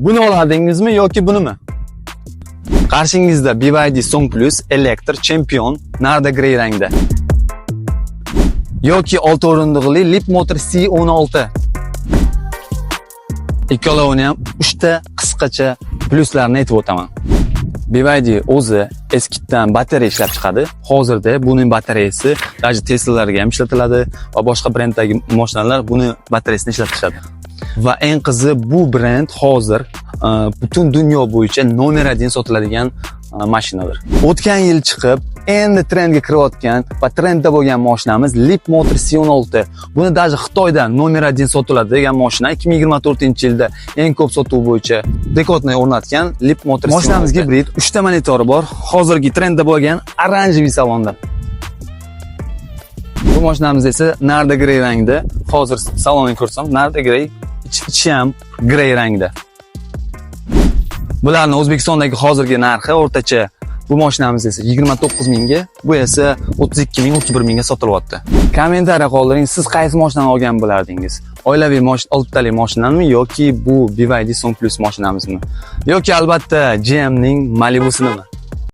Buni olardingizmi yoki bunimi? Qarshingizda BYD Song Plus Elektr Champion Narda Grey rangda. Yoki 6 o'rindiqli Leapmotor C16. Ikkalovini ham 3 ta qisqacha plyuslarni aytib o'taman. BYD o'zi eskidan batareya ishlab chiqadi. Hozirda buning batareyasi даже Tesla'larga ham ishlatiladi va boshqa brenddagi mashinalar buni batareyasini ishlatishadi. Va eng qizi, bu brend hozir butun dunyo bo'yicha номер 1 sotiladigan mashinadir. O'tgan yil chiqib, endi trendga kirayotgan va trendda bo'lgan mashinamiz Leapmotor C16. Buni даже Xitoyda номер 1 sotiladi degan mashina, 2024-yilda eng ko'p sotuv bo'yicha rekordni o'rnatgan Leapmotor. Mashinamiz gibrid, 3 ta monitori bor. Hozirgi trendda bo'lgan оранжевый salonda. Bu mashinamiz esa Narda Grey rangda. Hozir salonni ko'rsam, Narda Grey, ichi ham grey rangda. Bularni O'zbekistondagi hozirgi narxi o'rtacha, bu mashinamiz esa 29 mingga, bu esa 32 ming, 31 mingga sotilyapti. Kommentariya qoldiring, siz qaysi mashinani olgan bo'lardingiz? Oilaviy oltitali mashinami yoki bu BYD Song Plus mashinamizmi? Yoki albatta GMning Malibusinimi?